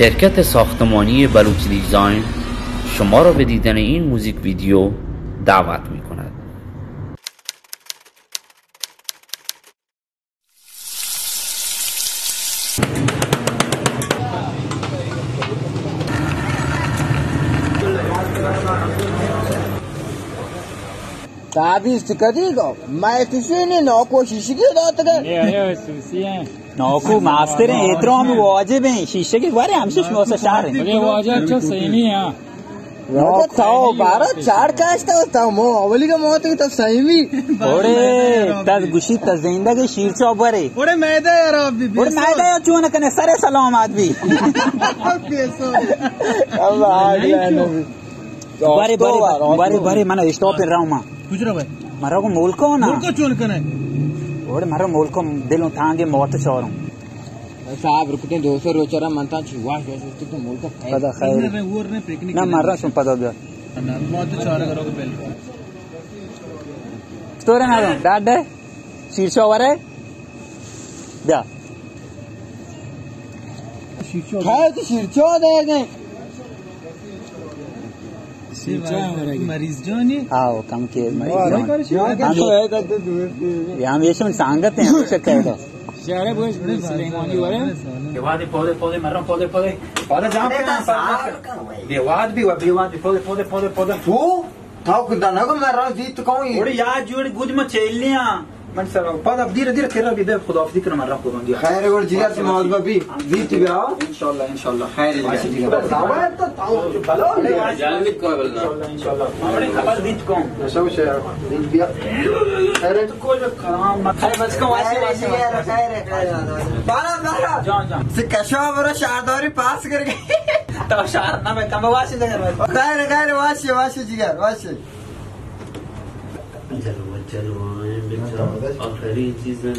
شرکت ساختمانی بلوچ دیزاین شما را به دیدن این موزیک ویدیو دعوت می‌کند. تعویذ چہ کدی گو؟ مئے تشی نی نوکو شیشگی داتگ ئے۔ اے، اے، سوسی ایں۔ نوکو ماستر ایں، احترام واجب ایں۔ شیشگی بارے ہمشش موسا شہر ایں۔ بلے واجہ چو سیمی ایں۔ نوکو تو بارا چار کاشتا تو مو اولی کا موت تو سیمی۔ اوڑے، تد گوشی تا زندگی شیر چو بارے۔ اوڑے میدہ یار آپ بھی اوڑے میدہ یار چون کنے سر سلامات بھی۔ اللہ آگ لانو۔ بارے، بارے، بارے، بارے، من اسٹاپ پر رہوں ما۔ کجا رہو بھائی؟ مرا کو ملکو نا۔ ملکو چون کنے؟ اوڑے مرا ملکو دلوں تانگے موت چاروں۔ صاحب رکتے دو سو روچہ را منتا چی واش واش تو ملکو خیر۔ پدا خیر۔ نہ، نہ، پکنک نہ، نہ۔ مرا شم پدا بیا۔ نہ، موت چارہ کرو پہلے۔ تو رہنا ڈاڈے؟ شیر چاور ئے؟ بیا۔ شیر چاور۔ کھائے تو شیر چاور دے گئے۔ شیر چاور ورگ ئے۔ مریض جانی۔ آؤ، کم کے مریض جان۔ ہم یہ، یہ ہم یہ شم سانگت ہیں، ہم شکر ہے تو۔ شہر بوش سلیمانی ورے۔ دیوادی پودے، پودے، مرم پودے، پودے۔ پودے جام کے نا، دیواد بھی، دیواد بھی، پودے، پودے، پودے، پودے۔ تو تاو کدا نگو من را زیت کوں۔ اوڑے یاد جوڑ گود ما چیلیاں۔ من سر پدا دیر دیر تیرا بھی بے خدا حافظی کرنا من را خدا دیا۔ خیر گوڑ جیگر سے موت بی زیت بیا۔ انشاءاللہ، انشاءاللہ۔ خیر جیگر۔ باشی جیگر۔ زاوا تو تاو جو بلا لے۔ جلدی کو بلا۔ انشاءاللہ، انشاءاللہ۔ ہمڑے خبر زیت کوں۔ نشو شے زیت بیا۔ خیر تو کوئی کلام مت۔ خیر بس کو واسے واسے۔ خیر، خیر، خیر۔ بارا، بارا۔ جان، جان۔ سے کشا برا شارداری پاس کر گئی۔ تو شہر نہ میں کم واشی جگر۔ خیر، خیر، واشی، واشی جگر، واشی۔ جلوہ، جلوہ ہیں بیچارہ، آخری چیز ہے۔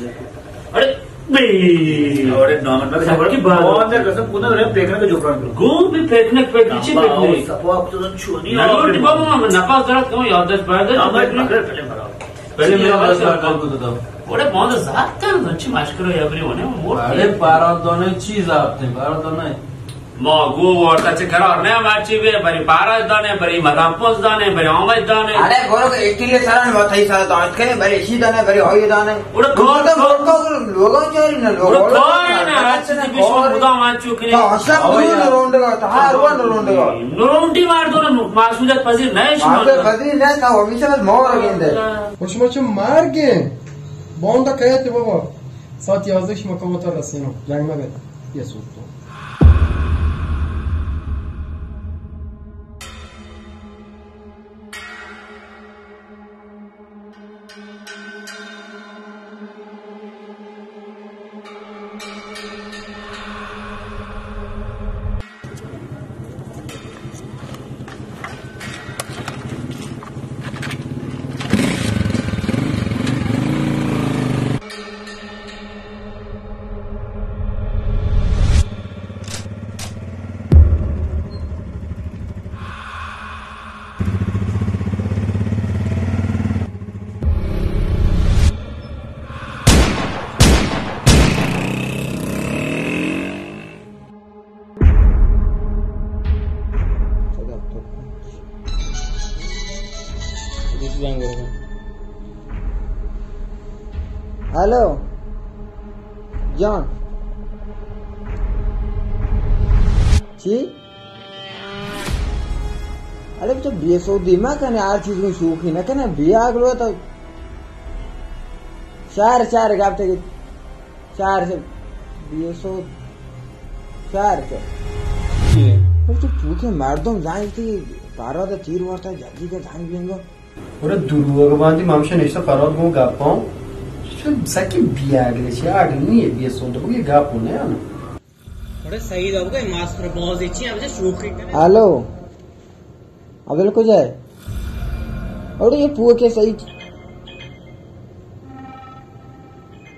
اڑے، بے۔ اڑے نام نہ سب کی بات۔ اور اندر قسم کو نہ رہے، پھینکنے کا جو کام کرو۔ گو بھی پھینکنے، پھینکنے، چی پھینکنے؟ سپا آپ تو چونی نہ، اور روٹی بابا، میں نفس درد کم، یادداشت باید ہے، نام پھینکنے۔ پکڑ، پہلے مرا۔ پہلے میرا بس کال کو تو دو۔ اوڑے بہت ذات کن، اچھی مشکل ہے، ابری ہونے، وہ اڑے پارا دانے چیز آپ تھے، پارا دانے۔ ما گو وارتا چہ قرار نہ مرچی بے، بری پارا دانے، بری مدام پوز دانے، بری آمد دانے۔ اڑے گورو کے ایٹی لے سران ما تئی سر دانت کے، بری اشی دانے، بری آوی دانے۔ اوڑے کار، تو کار۔ لوگوں چاری نہ، لوگوں اوڑے کار نہ، ہر چیز بھی شما مدام آن چکنے۔ تو اصلا نرونڈگا، تو ہر ون نرونڈگا۔ نرونڈی مار دو نا، مسئولیت پذیر نہ شما۔ مسئولیت پذیر نہ، تو ہمیشہ بس مور گندے۔ خوش مچ مار گئے۔ باندا کہتے بابا۔ ساعت یازدہ شما کمو تا رسینو، جنگ مبے، یہ سوتو۔ ہلو جان، چی؟ اڑے بچہ بے سودی مہ کنے، ہر چیز کو شوخی نہ کنے، بے عقل ہو تو چار چار گپتے کہ چار سے بے سود چار سے۔ چی ہے؟ بچہ پوکے مردم زنگ تھی، پارا تو تیر وارتا، جلدی کا زنگ بینگو۔ اڑے دروگ باندی مامشا نشتا پراد گوں گپاں۔ چون سکی بے عقل چی عقل نہیں ہے، بے سود کو یہ گپ ہونے ہے نا۔ اڑے سعید ابو کا ماسٹر بازی چی ہم شوخی کرے۔ ہلو۔ عبدال کجا ہے؟ اڑے یہ پوکے سعید۔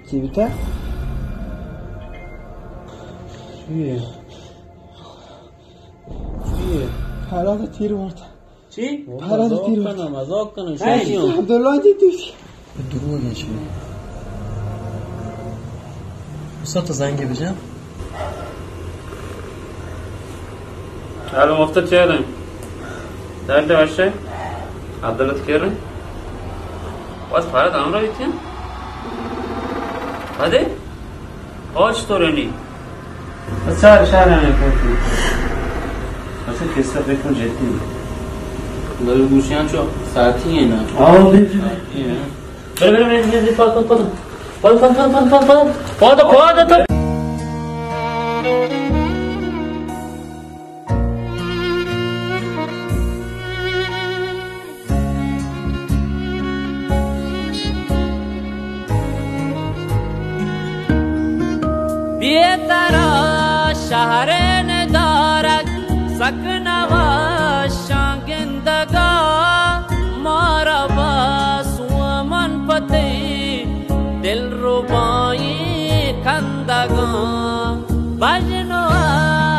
چی بیتا؟ چی ہے؟ چی ہے؟ حالات تیر وارتا۔ چی؟ بھارت تیر مزاق کنم، مزاق کنم، شوخی ہوں۔ عبداللہ جی تیر۔ دروغ ہے شما۔ استاد تو زنگی بجا۔ حال مفت چیریں؟ درد وشے؟ عبداللہ تو کیریں؟ بس فرد ہمراہ بیتیں؟ پدے؟ آج تو رنی؟ بس چار شہر ہیں، کون سی؟ بس قصہ پہ کون جیتی؟ بل گوشیاں چو ساتھی ہیں نا؟ آؤ، دے، دے۔ ساتھی ہیں۔ بل، بل، بل، بل، بل، پل، پل، پل۔ پل، پل، پل۔ بے ترا شہر ندارگ سک نوشاں گندگا، مارا بس و من پتی دلربائیں کندگاں۔ بژن و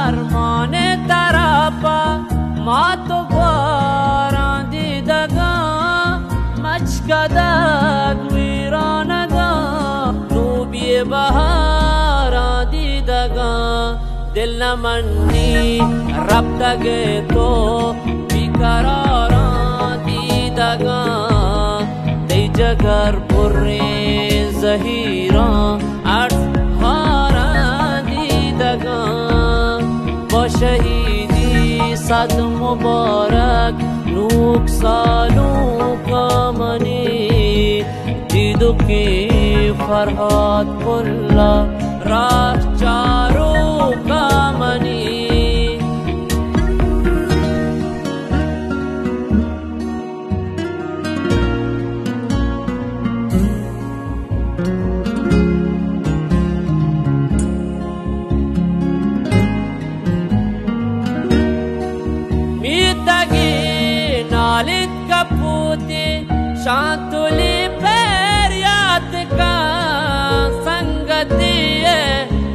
ارمان ترا پہ مات و گواراں دیدگاں، مچکدگ ویرانگاں، نوں بے بہاراں دیدگاں۔ دل نہ منی رپتگ تو بیقراراں دیدگاں، تئی جگر پریں زہیراں ارس ہاراں دیدگاں۔ پہ شہیدی صد مبارک نوک سالونکاں منی، دیدوکیں فرہاد پل ءَ راہ چاروکاں منی۔ میتگی نالیت کپوتی شانتولی پریات کاں، سنگتی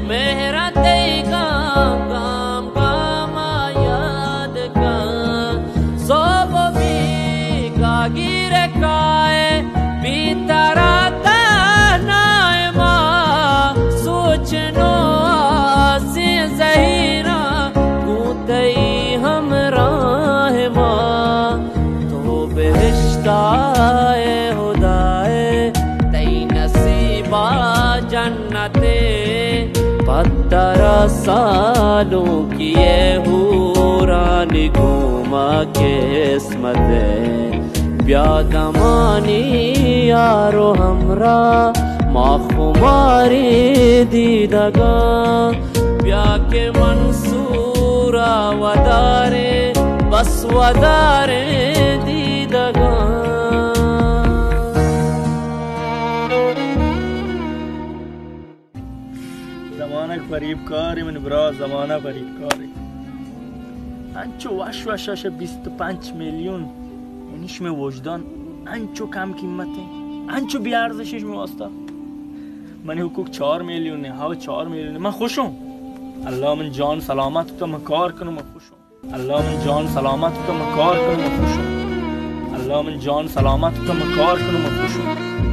مہرا تئی گام گام گام یاد کاں۔ سوب بیگا گیر کائے، بے ترا تہنائیں ما، سوچ نوں آسیں زہیراں گوں تئی ہمراہ ما۔ تو بہشتا اے ہدائے، تئی نصیبا جنتے، پہ ترا سالونکی اے ہورانی گوما قسمتے۔ بیا دمانی یار و ہمراہ ما خماریں دیدگاں، بیا کہ منصورا وداریں، بس وداریں دیدگاں۔ زمانگ فریبکارے منی برا، زمانہ فریبکارے۔ انچو وش وش اش بیست و پنچ میلیون، یعنی شمئے وجدان انچو کم قیمت ایں، انچو بے ارزش ایں شمئے واسطہ۔ منی حقوق چار میلیون ایں، ہاو چار میلیون ایں۔ من خوشوں۔ اللہ من جان سلامت کتا، من کار کنوں، من خوشوں۔ اللہ من جان سلامت کتا، من کار کنوں، من خوشوں۔ اللہ من جان سلامت کتا، من کار کنوں، من خوشوں۔